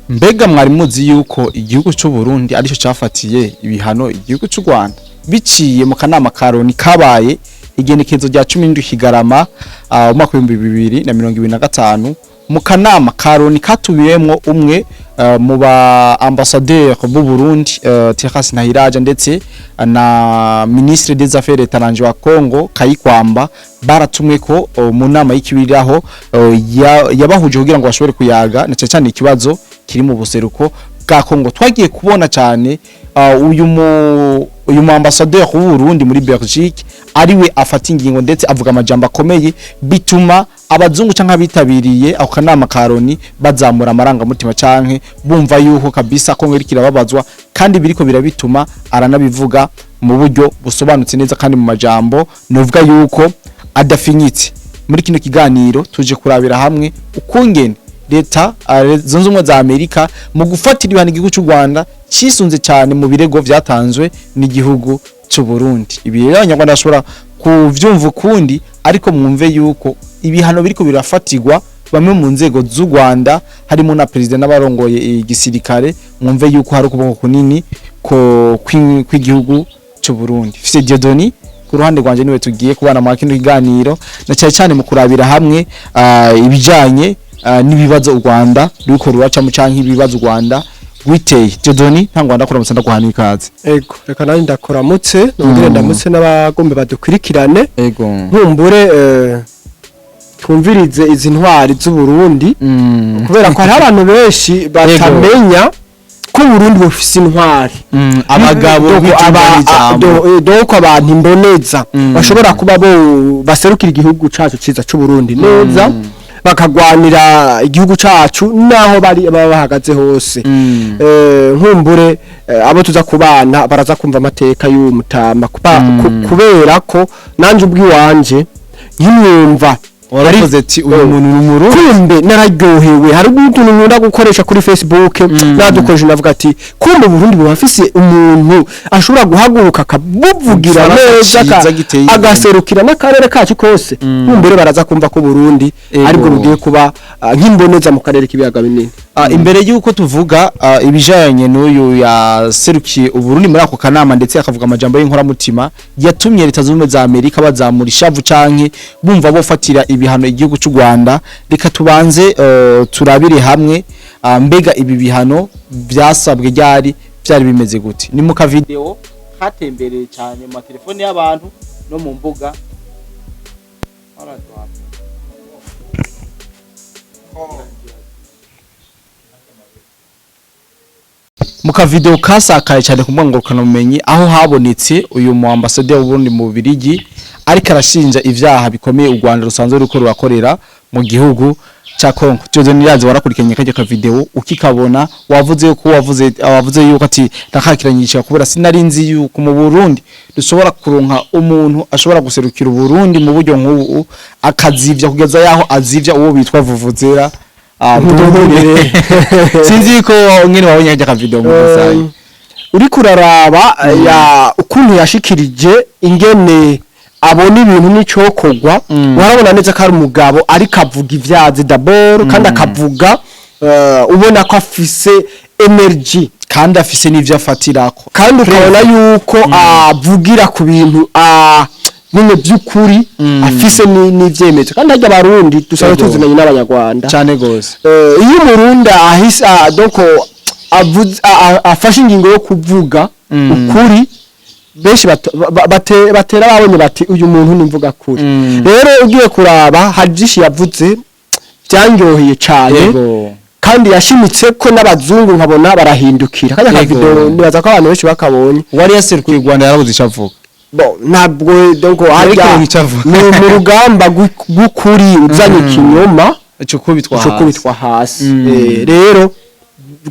Mbega mwari muzi yuko igihugu cy'u Burundi aricyo cyafatiye ibihano igihugu cy'u Rwanda biciye mu kanama ka Loni kabaye igenekezo rya 17 Kigarama umwaka 2025? Mu kanama ka Loni katubiwemwo umwe mu ba ambassadeur b'u Burundi, Terence Ntahiraja, ndetse na ministre des Affaires étrangères wa Congo, Kayikwamba, baratumwe ko mu nama y'ikibiriraho yabahuje kugira ngo bashobore kuyaga na cyane cyane ikibazo kiri mu buseruko bwa Congo. Twagiye kubona cyane uyu mu ambassadeur w'u Burundi muri Belgique ariwe afata ingingo, ndetse avuga amajambo akomeye, bituma abazungu canke abitabiriye ako kanama ka Loni bazamura amarangamutima canke bumva yuko kabisa Kongo iriko irababazwa, kandi biriko birabituma aranabivuga mu buryo busobanutse neza kandi mu majambo novuga yuko adafinyitse. Muri kino kiganiro tuje kurabira hamwe ukungene Leta Zunze Ubumwe za Amerika mu gufatira ibihano igihugu cy'u Rwanda cisunze cyane mu birego vyatanzwe n'igihugu cy'u Burundi. Ibi rero Abanyarwanda bashobora kuvyumva ukundi, ariko mwumve yuko ibihano biriko birafatirwa bamwe mu nzego z'u Rwanda, harimo na perezida n'abarongoye igisirikare, mwumve yuko hari ukuboko kunini ko kw'igihugu cy'u Burundi. Fise Dieudonné ku ruhande rwanje, niwe tugiye kubana mu kino kiganiro, na cyane cyane mu kurabira hamwe ibijanye n'ibibazo u Rwanda ruriko ruracamo canke ibibazo u Rwanda rwiteye. Dieudonné, nta Rwanda kuramutsa, ndaguhana ikaze. Ego, reka nanjye ndakuramutse, nongere ndamutse n'abagombe badukurikirane. Nkumbure twumvirize izi ntwari z'u Burundi, kubera ko hariho abantu benshi batamenya ko Burundi bufise intwari. Abagabo Donc, b'ijumba n'ijambo. Donc abantu imboneza bashobora kuba bo baserukira igihugu cacu ciza c'u Burundi neza, bakagwanira igihugu cacu naho bari baba bahagaze hose. Nkumbure abo tuza kubana baraza kumva amateka y'uwo mutama, kubera ko nanje ubwiwanje nkimwumva Waravuze ati: "Uyu muntu ni Umurundi." Kumbe nararyohewe. Hari utuntu nkunda gukoresha kuri Facebook, nadukoresha navuga ati: "Kumbe Burundi bufise umuntu ashobora guhaguruka akabuvugira Igifaransa neza, ciza giteye imbere. agaserukira n'akarere kacu kose." Kumbure baraza kumva ko Burundi aribwo bugiye kuba nk'imboneza mu karere k'ibiyaga binini. Imbere y'uko tuvuga ibijanye n'uyu yaserukiye Uburundi muri ako kanama, ndetse akavuga amajambo y'inkoramutima yatumye Leta Zunze Ubumwe za Amerika bazamura ishavu canke bumva bofatira ibihano igihugu cy'u Rwanda, reka tubanze turabire hamwe mbega ibi bihano byasabwe ryari, byari bimeze gute? Ni mu ka video katembereye cyane mu matelefone y'abantu no mu mbuga. Mu kavideo kasakaye cyane ku mbuga ngurukanabumenyi, aho habonetse uyu mu ambassadeur w'Uburundi mu Bubiligi ariko arashinja ivyaha bikomeye u Rwanda rusanzwe ruko rurakorera mu gihugu ca Congo. Jojo Nirazi, warakurikiranye kajya ka video, ukikabona wavuze yuko wavuze yuko ati: "Nakakiranyisha kubera sinari nzi yuko mu Burundi dushobora kuronka umuntu ashobora guserukira Uburundi mu buryo nk'ubu, akazivya kugeza yaho azivya uwo bitwa Vuvuzera." Sinzi ko ngene wabonye kajya ka video muri rusange. Uriko uraraba ya ukuntu yashikirije ingene abona ibintu n'icokorwa, urabona neza ko ari umugabo ariko avuga ivyazi d'abord, kandi akavuga ubona ko afise energy, kandi afise n'ivyo afatirako, kandi ukabona yuko avugira ku bintu nyine by'ukuri, afise n'ivyemezo. Kandi harya Abarundi dusanzwe tuzimenye n'Abanyarwanda. Cyane gose. Iyo Umurundi ahise donc afashe ingingo yo kuvuga ukuri, benshi batera babonye bati: "Uyu muntu ni mvuga kuri." Rero ugiye kuraba, hari byinshi yavuze byanyoheye cyane, kandi yashimitse ko n'abazungu nkabona barahindukira kajya kavideo. Nibaza ko abantu benshi bakabonye. Wari yaserukiye u Rwanda yarabuze icyo avuga. Bon, ntabwo donc harya kuronka icyo avuga. mu rugamba rw'ukuri uzanye ikinyoma, ico kubitwa ico hasi. kubitwa hasi. Rero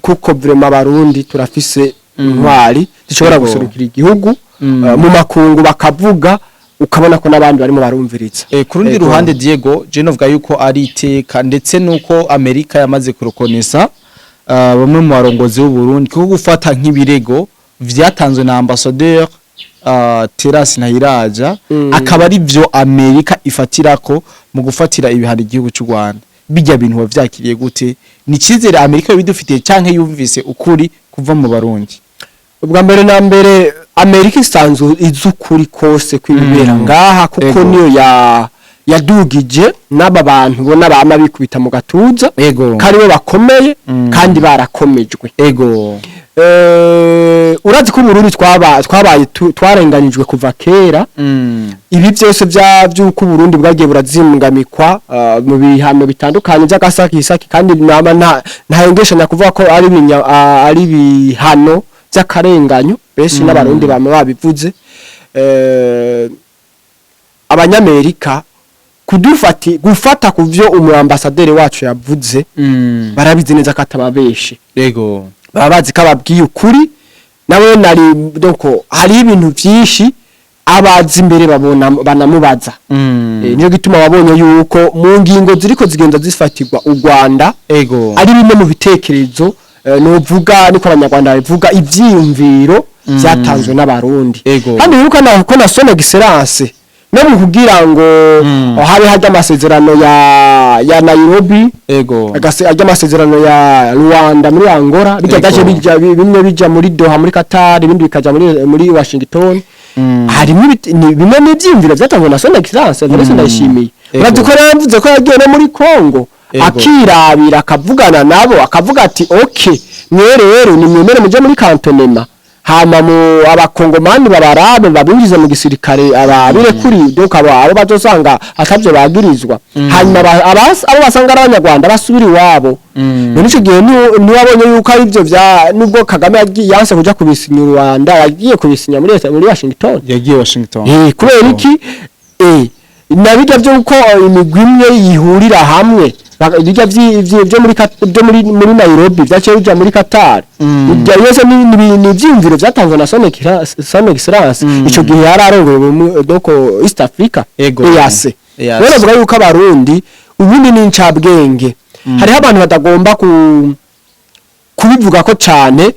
kuko vraiment Abarundi turafise intwari zishobora guserukira igihugu mu makungu, bakavuga, ukabona ko n'abandi barimo barumviriza. Ku rundi ruhande, Diego, je novuga yuko ari iteka, ndetse nuko Amerika yamaze kurekonesa bamwe mu barongozi b'u Burundi, kuko gufata nk'ibirego vyatanzwe na ambassadeur Terence Ntahiraja akaba ari vyo Amerika ifatirako mu gufatira ibihano igihugu cy'u Rwanda. Bijya bintu wavyakiriye gute? Ni icyizere Amerika yobidufitiye canke yumvise ukuri kuva mu Barundi? Ubwa mbere na mbere, Amerika isanzwe izi ukuri kose kw'ibibera ngaha, kuko niyo ya yadugije n'aba bantu ubona bama bikubita mu gatuza ko aribo bakomeye kandi barakomejwe. Urazi ko Uburundi twabaye twarenganijwe kuva kera. Ibi byose bya by'uko Uburundi bwagiye burazingamikwa mu bihano bitandukanye by'agasakisaki, kandi nama ntahengeshanya kuvuga ko ari ibihano by'akarenganyo, benshi n'Abarundi bama babivuze. Abanyamerika kudufati gufata ku vyo umu ambassadeur wacu yavuze, barabizi neza ko atababeshe. Baba bazi ko ababwiye ukuri. Nawe nari donc hari ibintu byinshi abazi imbere babona banamubaza. Niyo gituma wabonye yuko mu ngingo ziriko zigenda zifatirwa u Rwanda ari bimwe mu bitekerezo, novuga niko Abanyarwanda babivuga, ivyiyumviro byatanzwe n'Abarundi. Kandi wibuka na ko na Son Excellence no mu kugira ngo habe hajya amasezerano ya Nairobi, ajya amasezerano ya Rwanda muri Angola, bijya byaje bija bimwe bija muri Doha muri Qatar, ibindi bikaja muri Washington. Harimo bimwe n'ivyiyumviro byatanzwe na Son Excellence Evariste Ndayishimiye. Urazi ko yavuze ko yagiye no muri Congo, akirabira, akavugana nabo, akavuga ati: "Okay, mwe rero nimwemere muje muri cantonnement, hama mu Abakongomani babarabe, babinjize mu gisirikare, ababire kuri donc abo bazosanga atavyo bagirizwa, hanyuma abo basanga ari Abanyarwanda basubira iwabo." None ico gihe ntiwabonye yuko ari ivyo vya nubwo Kagame yagiye yanse kuja kubisinya u Rwanda, yagiye kubisinya muri Washington? Yagiye Washington. Kubera iki? Nabijya byo uko imigwi imwe yihurira hamwe, bijya byo muri byo muri Nairobi byaciye bija muri Qatar. Ibyo byose ni ivyiyumviro byatanzwe na Son Excellence. Ico gihe yari arongoye donc East Africa, EAC. EAC. Rero bavuga yuko Abarundi ubundi ni incabwenge. Hariho abantu batagomba kubivuga ko cane,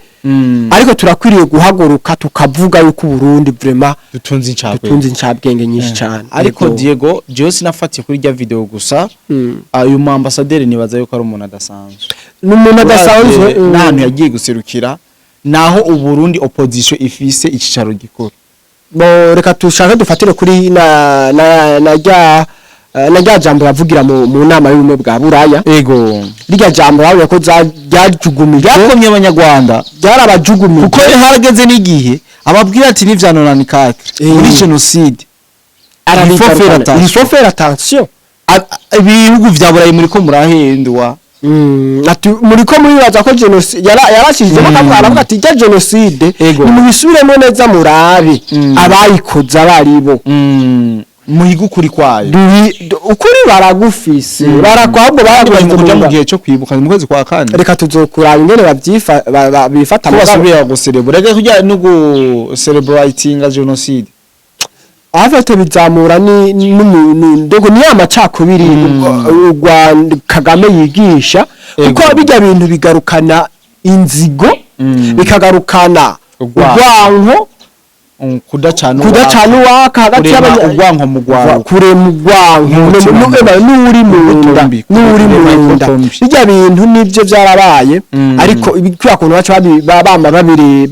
ariko turakwiriye guhaguruka tukavuga yuko Uburundi vraiment dutunze incabwenge. Dutunze incabwenge nyinshi cane. Ariko Diego, jewe sinafatiye kuri rya video gusa. Uyu mu ambassadeur nibaza yuko ari umuntu adasanzwe. Ni umuntu adasanzwe. Uravye n'ahantu yagiye guserukira, naho Uburundi opposition ifise icicaro gikuru. Bo, reka tushake dufatire kuri na rya jambo yavugira mu nama y'Ubumwe bwa Buraya. Rirya jambo bavuye ko ryajugumije, ryakomye Abanyarwanda. Byarabajugumije. Kuko harageze n'igihe ababwira ati n'ivya 94 muri génocide, il faut faire attention. Il faut faire attention. Ibihugu vya Burayi muriko murahendwa. Ati muriko muribaza ko génocide yarashijemo, akavuga, aravuga ati ijya génocide nimubisubiremo neza, murabe abayikoze abaribo. Muhiga ukuri kwayo. Ukuri baragufise, ahubwo bari mu baragushyize kuja mu mu gihe cyo kwibuka mu kwezi kwa kane. Reka tuzokuraba ingene bifata ko mugabo. Basubira guserebura, reka kujya no gucelebratinga génocide. Afite bizamura ni n'umuntu ni ya macakubiri u Rwanda Kagame yigisha, kuko bijya bintu bigarukana inzigo, bikagarukana urwango. Urwanko. Kudacana. Kudacana uwaka hagati kurema urwanko mu rwaruka. Kurema urwanko n'umutima n'uri mu nda imbuto mbi. N'uri mu Kurema nda. imbuto mbi. Bijya bintu nibyo byarabaye, ariko kubera kuntu baca bama babiri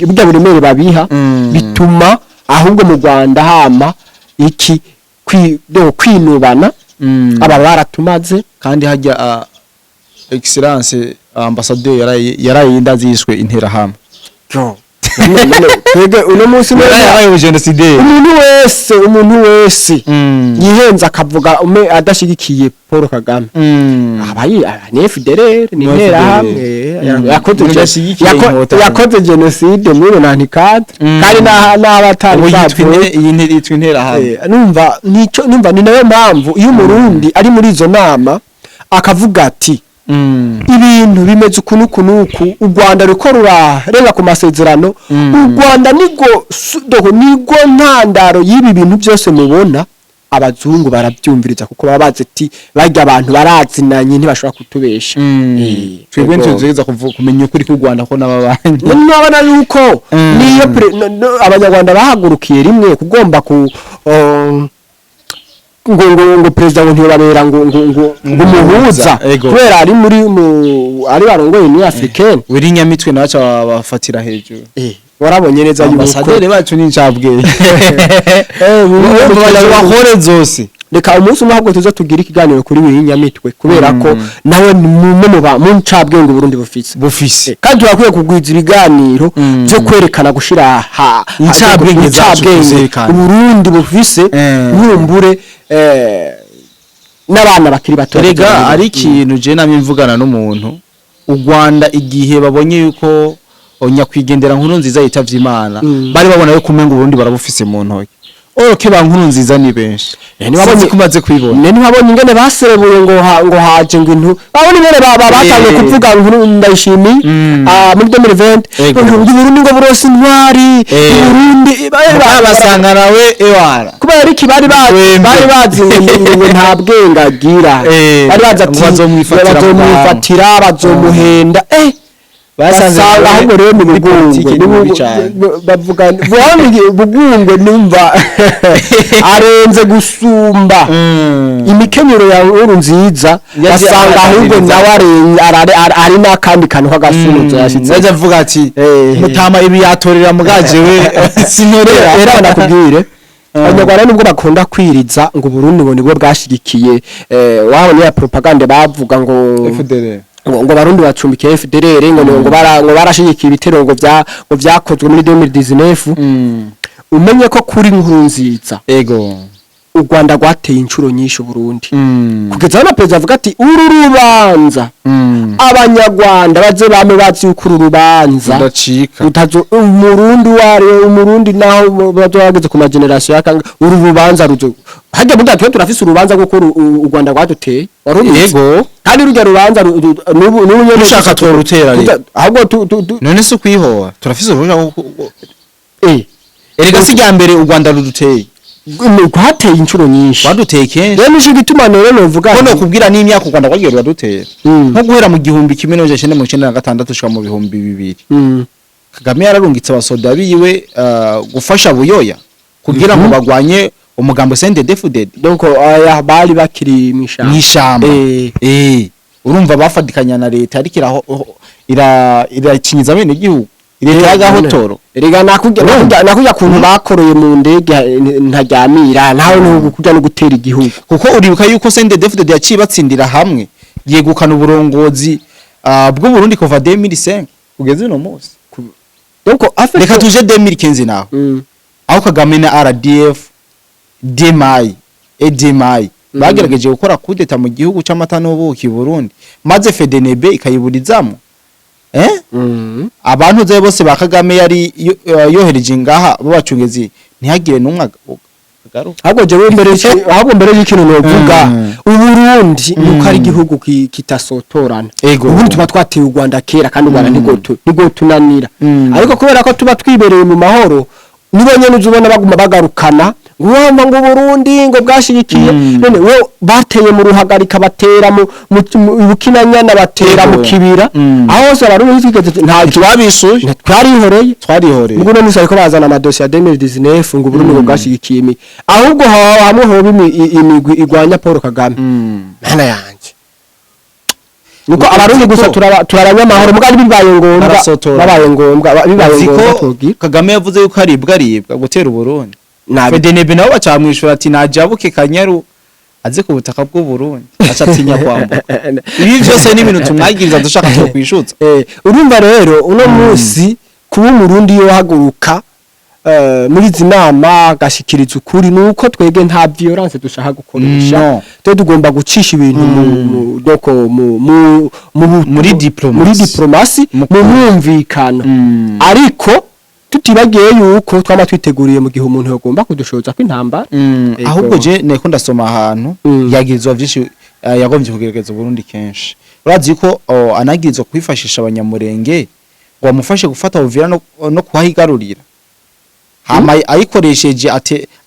bijya biremere babiha, bituma ahubwo mu Rwanda hama iki kwinubana, aba baratumaze. Kandi hajya Excellence ambassadeur yaraye inda ziswe Interahamwe. None twebwe uno munsi none yaraye génocidaire. Umuntu wese yihenze akavuga ume adashigikiye Paul Kagame, abayi ni FDLR, ni Ni Interahamwe. FDLR. Yakoze Mudashyigikiye Inkotanyi. Yakoze génocide muri 94, kandi n'abatari ubu yitwa bavuye. iyi yitwa Interahamwe. Numva nico numva ni nayo mpamvu iyo Umurundi ari muri izo nama akavuga ati ibintu bimeze uku n'uku n'uku, u Rwanda ruriko rurarenga ku masezerano, u Rwanda nigo donc nigo ntandaro y'ibi bintu byose mubona, abazungu barabyumviriza, kuko baba bazi ati barya abantu barazinanye, ntibashobora kutubesha. Twebwe Yego. ntituzegeza kumenya ukuri k'u Rwanda ko n'ababanyi. Nabona yuko niyo Abanyarwanda bahagurukiye rimwe kugomba ku ngo perezida ngo ntiyobabera ngo umuhuza, kubera ari muri mu ari barongoye Union Africaine. Willy Nyamitwe nawe aca bafatira hejuru. Warabonye neza yuko Ambasaderi bacu ni incabwenge. Willy Nyamitwe Bakore zose. Reka umunsi umwe ahubwo tuze tugire ikiganiro kuri Willy Nyamitwe, kubera ko nawe ni mumwe mu ncabwenge Burundi bufise. Bufise. Kandi turakwiye kugwiza ibiganiro byo kwerekana, gushira ha Incabwenge zacu, incabwenge kuzerekana. Uburundi bufise, nkumbure n'abana bakiri bato. Erega ari ikintu je namye mvugana n'umuntu, u Rwanda igihe babonye yuko nyakwigendera Nkuru Nziza yitavye Imana, bari babona yuko umenga Uburundi barabufise mu ntoki. Oke, ba Nkuru Nziza ni benshi. Ntibabonye- Sinzi ko umaze kwibona. Ne ntibabonye ingene baserebuye ngo haje ngo intu, babonye ingene batangiye kuvuga Nkuru Ndayishimiye muri 2020, ngo Burundi ngo burose intwari, Burundi basanga nawe ewara. Kubera iki? Bari bazi, Wembe. bari bazi ngo nta bwenge agira. Bari bazi ati ngo bazomwifatira mu bazomwifatira, bazomuhenda. Basanze Basanga nawe ahubwo rero ni muri Bugungwe. politiki ni mubi cane. Bavuga vuga Bugungwe, numva arenze gusumba imikenyero ya Nkuru Nziza. Yaje Basanga ahubwo araganiriza. nawe ari n'akandi kantu k'agasunuzo yashitse. Yaje avuga ati mutama ibi yatorera mugaje we sintorera. Era nakubwire, Abanyarwanda nubwo bakunda kwiriza ngo Burundi ngo nibwo bwashigikiye, wabonye ya propagande bavuga ngo FDL. ngo Barundi bacumbikiye FDLR, ngo barashigikiye ibitero ngo vyakozwe muri 2019. Umenye ko kuri Nkuru Nziza, u Rwanda rwateye inshuro nyinshi Burundi, kugeza aho na perezida avuga ati uru rubanza, Abanyarwanda baze bame bazi yuko uru rubanza Rudacika. Rutazo Umurundi wari Umurundi, naho bazo bageze ku ma génération yakanga, uru rubanza ruzo hajya burya. Twe turafise urubanza rwo u Rwanda rwaduteye, warubizi? Yego. Kandi rujya rubanza n'ubu nyene Dushaka tworutera rero. Ahubwo None se ukwihora turafise uruhushya Erega si rya mbere u Rwanda ruduteye. Rwateye inshuro nyinshi. Rwaduteye kenshi. Rero nico gituma rero novuga Ko nokubwira n'imyaka u Rwanda rwagiye ruradutera, nko guhera mu 1996 gushika mu 2000, Kagame yararungitse abasoda biwe gufasha Buyoya kugira ngo bagwanye umugambo CNDD-FDD. Donc aya bari bakiri mw'ishamba. Mw'ishamba. Urumva bafatikanya na leta, ariko irakinyiza bene igihugu, leta y'agahotoro. Erega nakujya kuntu bakoreye mu ndege ntaryamira nawe no kujya no gutera igihugu. Kuko uribuka yuko CNDD-FDD yaciye batsindira hamwe, yegukana uburongozi bw'u Burundi kuva 2005 kugeza uno munsi. Donc en Reka tuje 2015 naho, aho Kagame na RDF, DMI EDMI bagerageje gukora coup d'état mu gihugu c'amata n'ubuki Burundi, maze FDNB ikayiburizamo. Abantu ze bose ba Kagame yari yohereje ngaha babacungezi, ntihagire n'umwe agaruka. Ahubwo jewe mbere ahubwo mbere y'ikintu novuga, Uburundi nuko ari igihugu kitasotorana. Uburundi tuba twateye u Rwanda kera, kandi u Rwanda ntigo tunanira. Ariko kubera ko tuba twibereye mu mahoro, nibo nyene uzubona baguma bagarukana ngo wumva ngo Burundi ngo bwashigikiye. None wo bateye mu Ruhagarika, batera mu Bukinanyana, batera mu Kibira, aho hose Abarundi twigeze nta Twabishuye. Twarihoreye. Twarihoreye. Ubwo none ariko bazana amadosiye ya 2019 ngo Burundi ngo bwashigikiye ahubwo hamwe hoba imigwi igwanya Paul Kagame. Mana yanje, nuko Abarundi gusa turabanyamahoro, mugari bibaye ngombwa Barasotora. Babaye ngombwa, bibaye Uzi ngombwa ko twogira. Kagame yavuze yuko aribwa aribwa gutera Uburundi. Nabi. FDNB nabo bacamwishura ati najabuke Kanyaru aze ku butaka bw'u Burundi, aca atinya kwambuka. Ibi byose ni ibintu tumwagiriza, dushaka twokwishutsa. Urumva rero uno munsi kuba Umurundi yohaguruka muri izi nama agashikiriza ukuri, nuko twebwe nta violence dushaka gukoresha. No. Twe tugomba gucisha ibintu mu doko mu Muri diplomacy. Muri diplomacy, mu mwumvikano, ariko tutibagiye yuko twama twiteguriye mu gihe umuntu yagomba kudushoza ko intambara. Ego. Ahubwo je neko ndasoma ahantu yagirizwa vyinshi, yagombye kugerageza Burundi kenshi. Urazi ko anagirizwa kwifashisha Abanyamurenge ngo bamufashe gufata Uvira no kuhahigarurira, hama ayikoresheje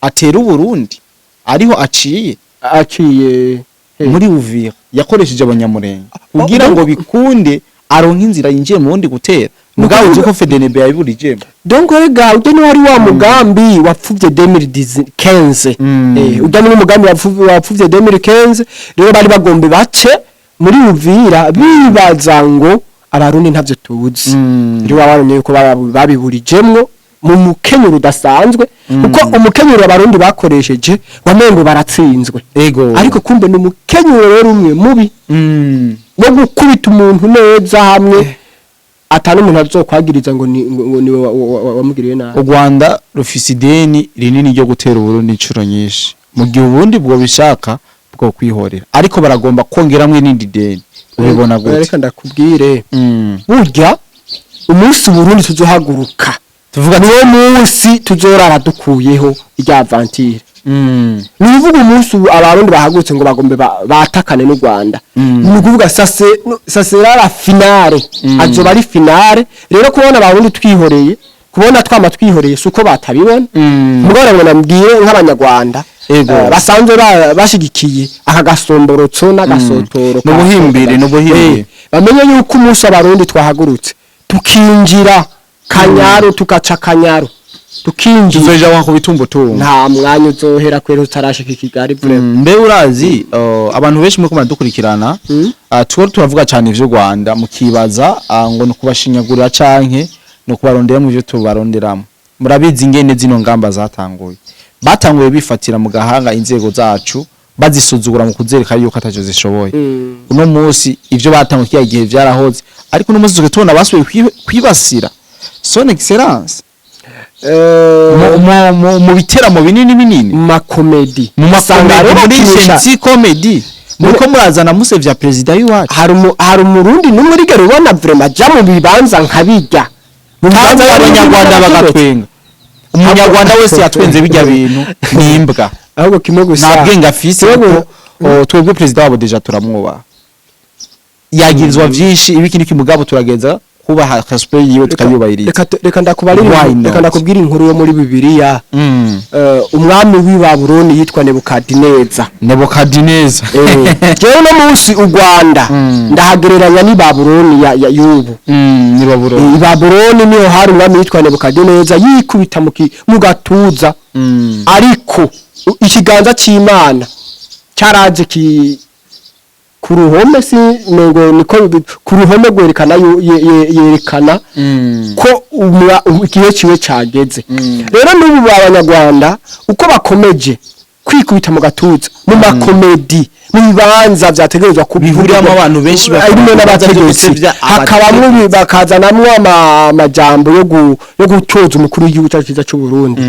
atera Uburundi ariho aciye. Aciye he? Muri Uvira yakoresheje Abanyamurenge kugira ngo bikunde aronke inzira yinjiye mu wundi gutera. Mugabo uzi ko FDNB yabiburijemo. Donc rega ujya ni wari wa mugambi wapfuvye 2015. Ujya ni umugambi wapfuvye 2015. Rero bari bagombe bace muri Uvira, bibaza ngo Abarundi ntavyo tuzi. Rero babonye yuko babiburijemwo mu mukenyuro udasanzwe, kuko umukenyuro Abarundi bakoresheje wamengo baratsinzwe. Ariko kumbe ni umukenyuro rero umwe mubi wo gukubita umuntu neza, hamwe atari umuntu azokwagiriza ngo ni ngo ni wamugiriye nabi. U Rwanda rufise ideni rinini ryo gutera Uburundi inshuro nyinshi. Mu gihe Uburundi bwo bishaka bwo kwihorera, ariko baragomba kongeramwo irindi deni, ubibona gute? Reka ndakubwire, burya umunsi Burundi tuzohaguruka, tuvuga ati niwo munsi tuzorara dukuyeho irya aventure. Ni ukuvuga umunsi ubu Abarundi bahagurutse ngo bagombe batakane n'u Rwanda, ni ukuvuga ça c'est ça sera la finale, azoba ari finale. Rero kubona Abarundi twihoreye, kubona twama twihoreye, si uko batabibona. Mugabo ngo nambwire nk'Abanyarwanda basanzwe bashigikiye aka gasomborotso n'agasotoro N'ubuhimbire, n'ubuhimbire. Bamenye yuko umunsi Abarundi twahagurutse tukinjira Kanyaru, tugaca Kanyaru tukinjira, tuzoja wa ku bitumbutumbu. Nta mwanya uzohera kwera utarashika i Kigali, vraiment. Mbe urazi, abantu benshi muriko muradukurikirana, tuba turavuga cyane ivyo Rwanda, mukibaza ngo ni ukubashinyagurira canke ni ukubarondera mu ivyo tubaronderamo. Murabizi ingene zino ngamba zatanguye, batanguye bifatira mu gahanga inzego zacu, bazisuzugura mu kuzereka yuko ataco zishoboye. Uno munsi ivyo batanguye kiya gihe vyarahoze, ariko uno munsi tuge tubona basubiye kwibasira Son Excellence mu biteramo binini binini, mu ma comédies. Mu Usanga ma comédies, rero muri bakinisha- shensi comedy, muriko murazana musevya perezida w'iwacu. Hari Umurundi n'umwe urigera ubona vraiment aja mu bibanza nkabijya mu kandi bibanza Abanyarwanda bagatwenga. Umunyarwanda wese yatwenze bijya bintu ni imbwa. Ahubwo kimwe gusa, nta bwenge afise, Twebwe- kuko twebwe perezida wabo déjà turamwubaha. Yagirizwa vyinshi ibiki n'iki, mugabo turageza kubaha respect yiwe, tukayubahiriza. Reka ndakubarira Why not? Reka ndakubwira inkuru yo muri Bibiliya. Umwami w'i Babuloni yitwa Nebukadineza. Nebukadineza. Jewe uno munsi u Rwanda ndahagereranya n'i Babuloni ya y'ubu. Ni Babuloni. I Babuloni niho hari umwami yitwa Nebukadineza, yikubita mu gatuza, ariko ikiganza c'Imana cyaraje ki ku ruhome, si ngo niko ku ruhome rwerekana yerekana ko igihe ciwe cageze. Rero n'ubu Abanyarwanda uko bakomeje kwikubita mu gatuza mu ma comédies, mu bibanza vyategerezwa Bihuriramo abantu benshi, harimo bakora n'abategetsi, gusebya hakabamwo bakazanamwo amajambo yo gutoza umukuru w'igihugu cyacu cyiza cy'u Burundi,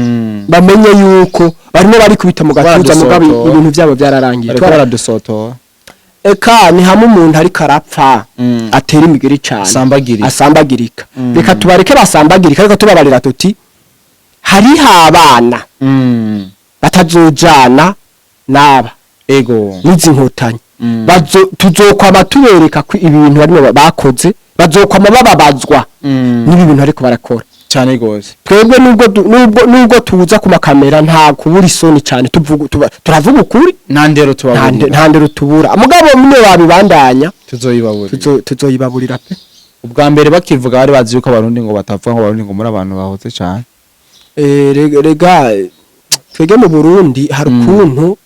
bamenye yuko barimo barikubita mu gatuza, mugabo Baradusotora. ibintu byabo byararangiye. Bariko baradusotora. Eka ni hamwe umuntu ariko arapfa atera imigeri cyane. Asambagirika. Asambagirika. Reka tubareke basambagirika, ariko tubabarira tuti hariho abana batazojana n'aba n'izi nkotanyi. Tuzokwama tubereka ko ibintu barimo bakoze, bazokwama bababazwa n'ibi bintu ariko barakora. Cyane gose. Twebwe nubwo tuza ku makamera, nta kubura isoni cyane, tuvuga turavuga ukuri. Nta ndero tubaburira. Nta ndero tubura, mugabo mwe babibandanya Tuzoyibaburira. Tuzoyibaburira pe. Ubwa mbere bakivuga bari bazi yuko Abarundi ngo batapfa, ngo Abarundi ngo muri abantu bahoze cyane. Rega twebwe mu Burundi hari ukuntu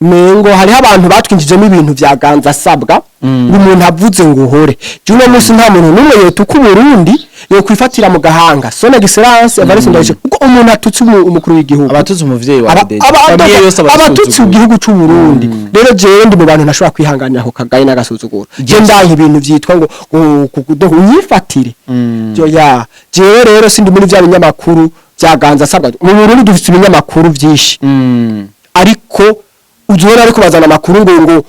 mengo hariho abantu batwinjijemo ibintu vya ganza asabwa, ngo umuntu avuze ngo uhore. Je uno munsi nta muntu n'umwe yotuka Uburundi yokwifatira mu gahanga Son Excellence Evariste Ndayishimiye, kuko umuntu atutse umukuru w'igihugu, abatutsi umuvyeyi wa Deje, famille yose abatutsi abasuzugura. igihugu c'u Burundi. Rero jewe ndi mu bantu ntashobora kwihanganira ako kagaye n'agasuzuguro. Je ndanka ibintu vyitwa ngo unyifatire. Jo ya jewe rero sindi muri vya binyamakuru vya ganza asabwa. Mu Burundi dufite ibinyamakuru vyinshi, ariko uzubona ariko bazana amakuru ngo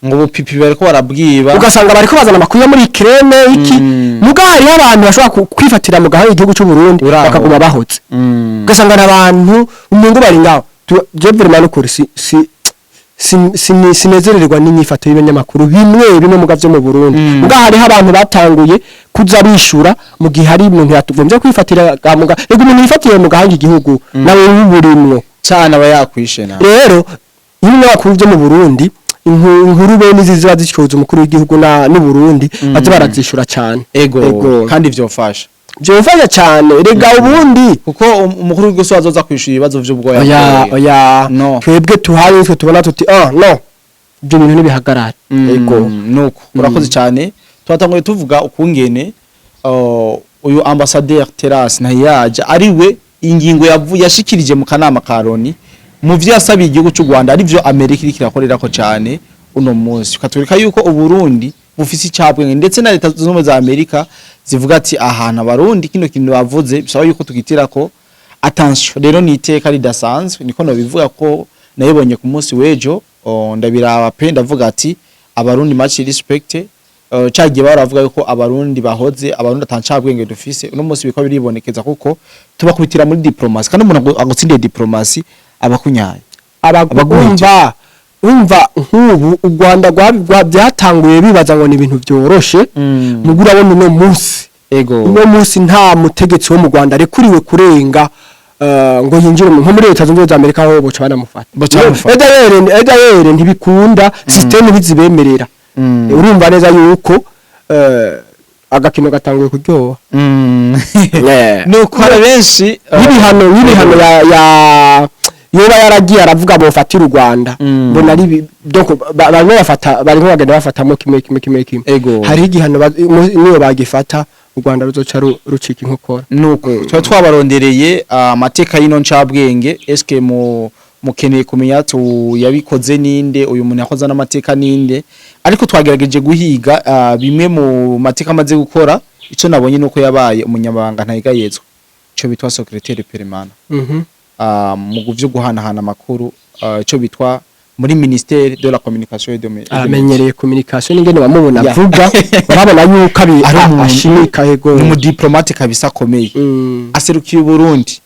ngo bupipi bariko barabwiba. Ugasanga bariko bazana amakuru yo muri Ukraine iki, muga hariho abantu bashobora kwifatira mu gahanga igihugu c'u Burundi, Uraho. bakaguma bahotse, ugasanga n'abantu umungu bari ngaho. Je vraiment n'ukuri sinezererwa n'inyifato y'ibinyamakuru bimwe bimwe muga vyo mu Burundi. Muga hariho abantu batanguye kuza bishura mu gihe hari umuntu yatugombye kwifatira muga. Ego, umuntu yifatira mu gahanga igihugu nawe wuburimwo. Cyane, aba yakwishe na Rero ibinyamakuru byo mu Burundi Inkuru bene izi ziba zityoza umukuru w'igihugu na n'Uburundi, baze barazishura cyane. Ego, kandi vyofasha. Byofasha cyane rega ubundi. Kuko umukuru w'igihugu azoza kwishura ibibazo vy'ubwoya. Oya. Bwoya. Oya. No. Twebwe tuhari, twe tubona tuti: "Ah no, ibyo bintu ntibihagarare." Ego. Nuko urakoze cyane. Twatanguye tuvuga ukungene uyu ambassadeur Terence Ntayaja ariwe ingingo yashikirije mu kanama ka Loni mu vyo yasabiye igihugu cy'u Rwanda, arivyo Amerika iriko irakorerako cyane uno munsi, ukatwereka yuko Uburundi bufise icabwenge, ndetse na Leta Zunze Ubumwe za Amerika zivuga ati ahantu Abarundi kino kintu bavuze bisaba yuko tugitirako attention. Rero ni iteka ridasanzwe, niko nobivuga, ko nayibonye ku munsi w'ejo, ndabiraba pe, ndavuga ati Abarundi much respect. Cagiye baravuga yuko Abarundi bahoze, Abarundi atancabwenge dufise, uno munsi biko biribonekeza, kuko tubakubitira muri diplomatie, kandi umuntu agutsindiye diplomatie abakunyaye. Abagumva umva nk'ubu u Rwanda byatanguye bibaza ngo ni ibintu byoroshe, mugo urabona uno munsi, uno munsi nta mutegetsi wo mu Rwanda arekuriwe kurenga ngo yinjire nko muri Leta Zunze Ubumwe za Amerika, aho boca banamufata. Boca bamufata. Edayere ntibikunda, système ntizibemerera. Urumva neza yuko agakino gatanguye kuryoha. Nuko hari benshi N'ibihano ya yoba yaragiye aravuga bofatira u Rwanda, mbona ari donc bamwe bafata, barimo bagenda bafatamo kimwe kimwe kimwe kimwe. Hariho igihano niyo bagifata, u Rwanda ruzoca rucika inkokora. Nuko tuba twabarondereye amateka y'ino ncabwenge. Eske mu mukeneye kumenya tu yabikoze ninde, uyu muntu yakoze n'amateka ninde? Ariko twagerageje guhiga bimwe mu mateka amaze gukora. Ico nabonye nuko yabaye umunyamabanga ntayegayezwa, ico bitwa secrétaire permanent mu vyo guhanahana amakuru, ico bitwa muri ministère de la communication et de et de Aramenyereye communication, n'ingene bamubona avuga, barabona yuko Ari ashimika, ego. Ni umudiplomate kabisa akomeye. Aserukiye Uburundi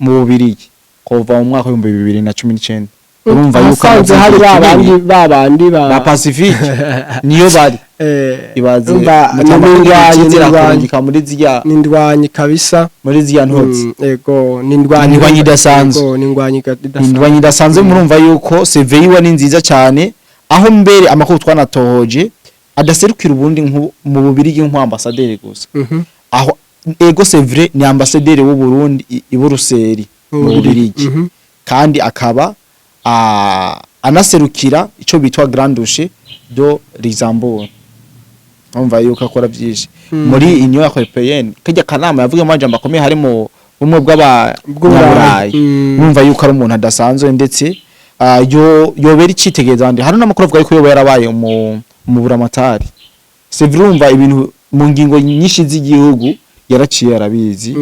mu Bubirigi kuva mu mwaka w'2019. Urumva yuko asanze amaze hari igihe babandi kinini. babandi ba Ba Pacifique niyo bari. Ibaze umva, Mutama n'indwanyi kizira n'indwanyi kurungika muri zirya n'indwanyi kabisa. Muri zirya ntotsi. Ego, n'indwanyi. Indwanyi idasanzwe. Ego, n'indwanyi idasanzwe. Indwanyi idasanzwe. Murumva yuko CV yiwe ni nziza cyane, aho mbere amakuru twanatohoje adaserukira Uburundi mu Bubirigi nk'ambasaderi gusa. Aho ego, c'est vrai, ni ambasaderi w'u Burundi i Buruseli mu Bubirigi, kandi akaba anaserukira ico bitwa Grand Duché de Luxembourg. Urumva yuko akora byinshi muri Union Européenne, kajya kanama yavuga amajambo akomeye, harimo bumwe bw'abanyaburayi. Urumva yuko ari umuntu adasanzwe, ndetse yo yobera icitegererezo abandi. Hari n'amakuru avuga yuko yoba yarabaye mu buramatari. C'est vrai, urumva ibintu mu ngingo nyinshi z'igihugu yaraciye arabizi.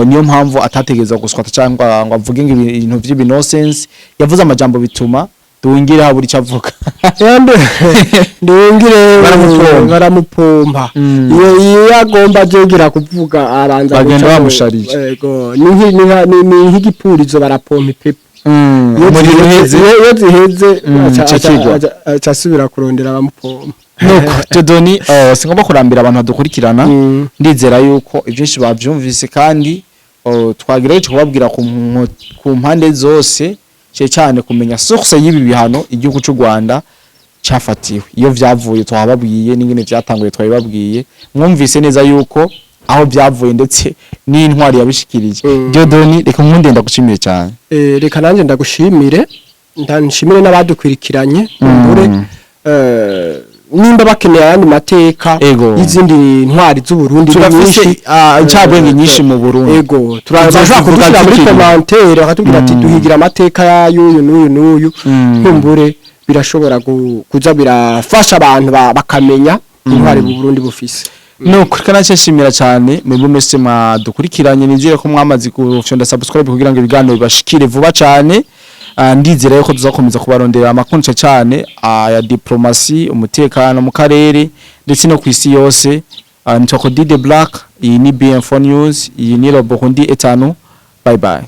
Niyo mpamvu atategereza guswata cyangwa ngo avuge ngo ibintu vy'ibinonsense. Yavuze amajambo bituma Duhungire habura icyo avuga. Ende Ndungire. Baramupompa. Baramupompa. Iyo agomba ajogira kuvuga aranza Bagenda guca bamusharije. Ego, ni nk'igipurizo, barapompa ipepo. Iyo Umuriro uheze. Iyo ziheze ca kigwa. aca asubira kurondera abamupompa. Nuko Dieudonné, singomba kurambira abantu badukurikirana. Ndizera yuko ibyinshi bavyumvise, kandi twagerageje kubabwira ku mpande zose, cyane cyane kumenya source y'ibi bihano igihugu cy'u Rwanda cyafatiwe, iyo vyavuye twababwiye, n'ingene vyatanguye twabibabwiye. Mwumvise neza yuko aho vyavuye ndetse n'intwari yabishikirije. Dieudonné, reka nkunde ndagushimiye cyane. Reka nanjye ndagushimire, ndanshimire n'abadukurikiranye. Kumbure nimba bakeneye ayandi mateka y'izindi ntwari z'Uburundi ni Turafise nyinshi. incabwenge nyinshi mu Burundi. Ego, turashobora kudushyira muri zikiri. commentaire bakatubwira ati duhigira amateka y'uyu n'uyu n'uyu. Kumbure birashobora kuza birafasha abantu bakamenya intwari mu Burundi bufise. Nuko reka nacyo nshimira cyane mwebwe mwese mwadukurikiranye. Nizere ko mwamaze gufyonda subscribe kugira ngo ibiganiro bibashikire vuba cyane. Ndizera yuko tuzakomeza kubarondera amakuru cyane ya diplomasi, umutekano mu karere ndetse no ku isi yose. Nitwa Cody the Black, iyi ni BM4 News, iyi ni Robo Burundi etanu. Bye bye.